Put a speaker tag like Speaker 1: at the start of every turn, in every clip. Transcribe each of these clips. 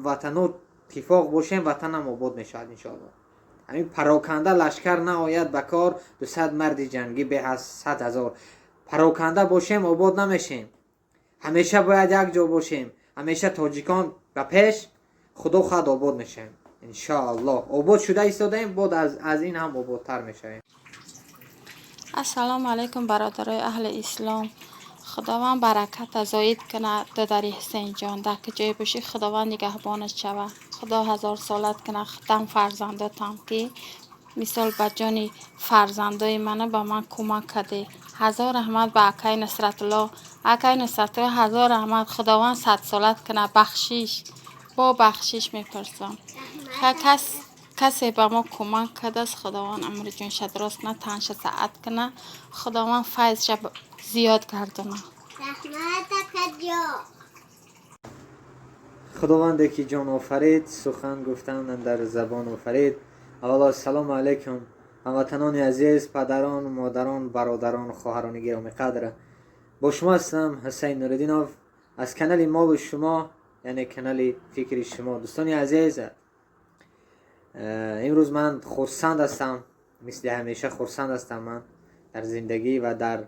Speaker 1: Ҳамватано тифоқ бошем, ватанам обод мешавад, иншоалло. Ҳамин пароканда лашкар наояд ба кор, 200 марди ҷангӣ беҳ аз 100 000. Пароканда бошем, обод намешем. Ҳамеша бояд як ҷо бошем. Ҳамеша тоҷикон ба пеш, худо хоҳад, обод мешавем, иншоаллоҳ. Обод шуда истодаем, боз аз ин ҳам ободтар мешавем.
Speaker 2: Ассалому алайкум, бародарои аҳли ислом. Худованд бараката зоид кунад. Додари Ҳусейнҷон, дар куҷое бошӣ, Худованд нигаҳбонат шавад. Худо ҳазорсолат кунад, худам фарзандотам, ки мисол ба ҷони фарзандои мана ба ман кӯмак кардӣ. Ҳазор раҳмат ба акаи Нусратулло. Акаи Нусратулло, ҳазор раҳмат, Худованд садсолат кунад. Бахшиш, бо бахшиш мепурсам. Кас касе ба мо кӯмак кардааст, Худованд умри ҷонша дароз кунад, танша саат кунад, Худованд файзша зиёд гардонад.
Speaker 3: Раҳмат, акаҷон.
Speaker 1: Худованде ки ҷон офарид, сухан гуфтан дар забон офарид. Аввало, ассалому алайкум, ҳамватанони азиз, падарон, модарон, бародарон, хоҳарони гиромиқадр. Бо шумо ҳастам Ҳусайн Нуриддинов аз канали мову шумо, яъне канали фикри шумо. Дӯстони азиз, имрӯз ман хурсанд ҳастам, мисли ҳамеша хурсанд ҳастам. Ман дар зиндагӣ ва дар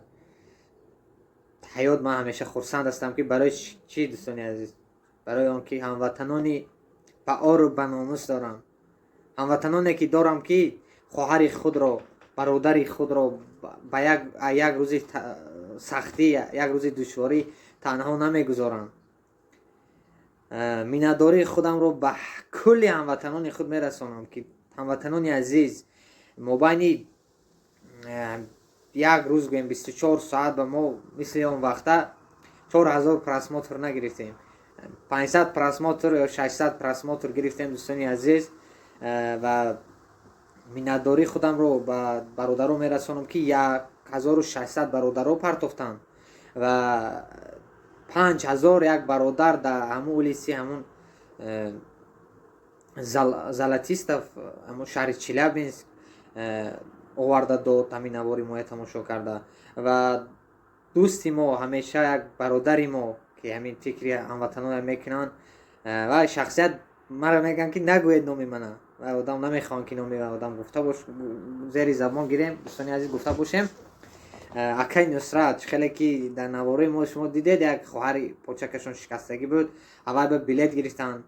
Speaker 1: ҳаёт ман ҳамеша хурсанд ҳастам. Ки барои чӣ, дӯстони азиз? Барои он ки ҳамватанони баору баномус дорам, ҳамватаноне ки дорам, ки хоҳари худро, бародари худро ба як рӯзи сахтӣ, як рӯзи душворӣ танҳо намегузоранд. Миннатдории худамро ба кулли ҳамватанони худ мерасонам, ки ҳамватанони азиз, мобайни як рӯз, гӯем, 24 соат ба мо мисли он вақта 4000 просмотр нагирифтем, 500 просмотр ё 600 просмотр гирифтем, дӯстони азиз. Ва миннатдории худамро ба бародаро мерасонам, ки 1600 бародаро партофтанд ва 5000 як бародар дар ҳамун улица, ҳамун Золотистов, ҳамун шаҳри Челябинск оварда дод, ҳамин навори моя тамошо карда. Ва дӯсти мо, ҳамеша як бародари мо, ки ҳамин фикри ҳамватанона мекунанд ва шахсият мара мегӯянд, ки нагӯед номи мана, ва одам намехоҳам, ки номи одам гуфта бош, зери забон гирем, дӯстони азиз, гуфта бошем. Акаи Нусрат, хеле ки дар наворои мо шумо дидед, як хоҳари почакашон шикастагӣ буд, аввал ба билет гирифтанд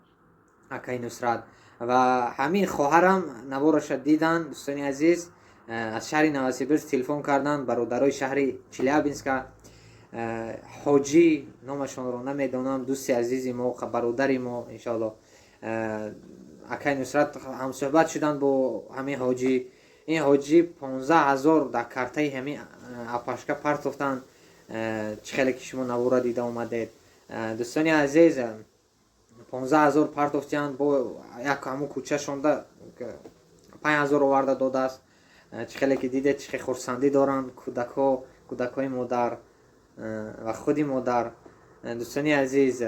Speaker 1: акаи Нусрат ва ҳамин хоҳарам навораша диданд. Дӯстони азиз, аз шаҳри Новосибирск телефон карданд бародарои шаҳри Челябинска. Ҳоҷӣ, номашонро намедонам, дӯсти азизи мо, бародари мо, иншоалло, акаи Нусрат ҳамсӯҳбат шуданд бо ҳамин ҳоҷӣ. Ин ҳоҷӣ 15 000 дар картаи ҳамин апашка партофтанд, чӣ хеле ки шумо навора дида омадед, дӯстони азиз. 15 000 партофтиянд, бо як ҳамун кӯчашонда 5000 оварда додааст. Чӣ хеле ки дидед, чӣ хел хурсандӣ доранд кӯдакҳо, кӯдакҳои модар ва худи модар. Дӯстони азиз,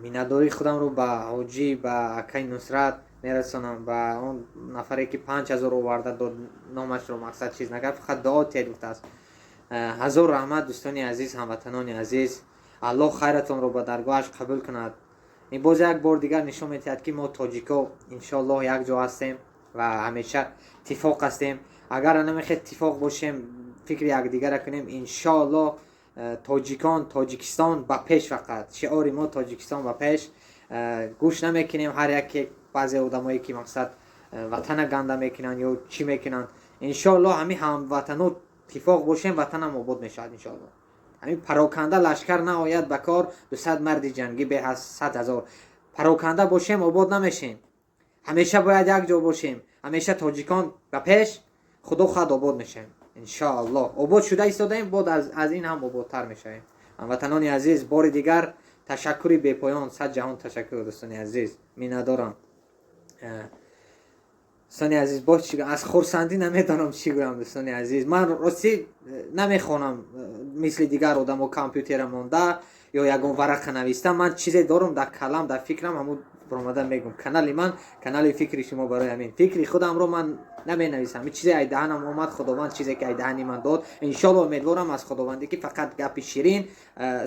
Speaker 1: миннатдории худамро ба ҳоҷӣ, ба акаи Нусрат мерасонам, ба он нафаре ки 5000 оварда дод, номашро мақсад чиз накард, фақат дуо тиҳед гуфтааст. Ҳазор раҳмат, дӯстони азиз, ҳамватанони азиз. Аллоҳ хайратонро ба даргоҳаш қабул кунад. Ин боз як бор дигар нишон медиҳад, ки мо тоҷико иншоаллоҳ якҷо ҳастем ва ҳамеша тифоқ ҳастем. Агар намехед тифоқ бошем, фикри якдигара кунем, иншоаллоҳ, тоҷикон, Тоҷикистон ба пеш. Фақат шиори мо «Тоҷикистон ба пеш». Гӯш намекунем ҳар яке, баъзе одамое ки мақсад ватана ганда мекунанд ё чӣ мекунанд. Иншоаллоҳ, ҳамин ҳамватано тифоқ бошем, ватанам обод мешавад, иншоалло. Ҳамин пароканда лашкар наояд ба кор, 200 марди ҷангӣ беҳ аз 100 000. Пароканда бошем, обод намешем. Ҳамеша бояд як ҷо бошем. Ҳамеша тоҷикон ба пеш, худо хоҳад, обод мешавем, иншоаллоҳ. Обод шуда истодаем, боз аз ин ҳам ободтар мешавем. Ҳамватанони азиз, бори дигар ташаккури бепоён, сад ҷаҳон ташаккур, дӯстони азиз, миннатдорам. Дӯстони азиз, боз чӣ? Аз хурсандӣ намедонам чӣ гӯям. Дӯстони азиз, ман ростӣ намехонам мисли дигар одамо компютера монда ё ягон варақа нависта. Ман чизе дорам дар калам, дар фикрам, ҳамун баромада мегӯм. Канали ман канали фикри шумо, барои ҳамин фикри худамро ман наменависам. Чизе ай даҳанам омад, Худованд чизе ки ай даҳани ман дод, иншоалло, умедворам аз Худовандӣ, ки фақат гапи ширин,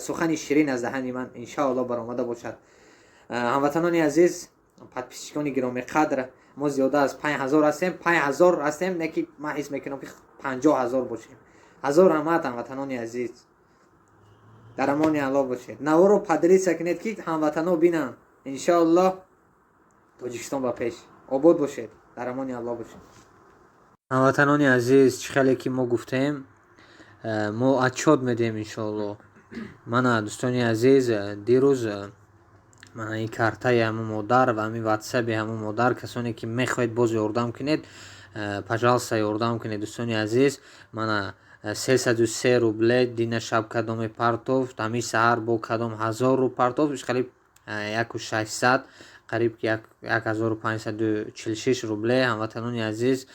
Speaker 1: сухани ширин аз даҳани ман иншоалло баромада бошад. Ҳамватанони азиз, подписчикони гиромиқадр, мо зиёда аз 5000 ҳастем, 5000 ҳастем, не ки ман ҳис мекунам, ки 50 000 бошем. Ҳазор раҳмат, ҳамватанони азиз, дар амони Аллоҳ бошед. Наворо поделиться кунед, ки ҳамватано бинанд. Иншоаллоҳ, Тоҷикистон ба пеш, обод бошед, дар амони Аллоҳ бошед. Ҳамватанони азиз, чӣ хеле ки мо гуфтем, мо отчёт медиҳем, иншоаллоҳ. Мана, дӯстони азиз, дирӯз мана ин картаи ҳамун модар ва ҳамин ватсаби ҳамун модар. Касоне ки мехоҳед боз ёрдам кунед, пожалуйста, ёрдам кунед, дӯстони азиз. Мана, 303 рубле дина шаб кадоме партофт, ҳамин саҳар бо кадом 1000 рубл партофт, қариб 1600, қариб ки 1546 рубле. Ҳамватанони азиз,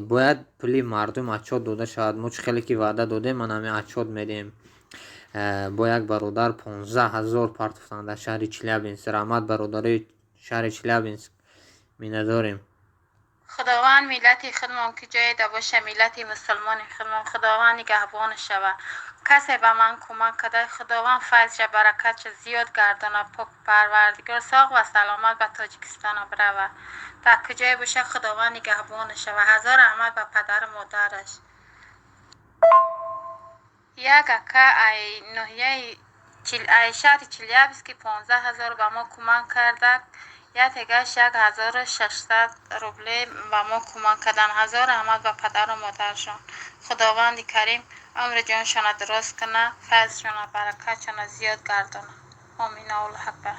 Speaker 1: бояд пули мардум отчёт дода шавад. Мо чӣ хеле ки ваъда додем, мана ҳамин отчёт медиҳем. Бо як бародар 15 000 партофтанд дар шаҳри Челябинск. Раҳмат, бародарои шаҳри Челябинск, миннатдорем.
Speaker 2: Худованд миллати худмон, ки ҷое да боша, миллати мусулмони худмон, Худованд нигаҳбон шава. Касе ба ман кӯмак карда, Худованд файзша, баракатша зиёд гардона. Пок Парвардигор соғ ва саломат ба Тоҷикистона бирава. Дар куҷое боша, Худованд нигаҳбон шава. Ҳазор раҳмат ба падару модараш. Як ака ай ноҳияи, ай шаҳри Челябинск 15 000 ба мо кӯмак карда, якдигаш 1600 рубле ба мо кӯмак карданд. Ҳазор раҳмат ба падару модарашон. Худованди карим умри ҷоншона дуруст кунад, файзшона, баракатшона зиёд гардонад. Омин, Аллоҳу акбар.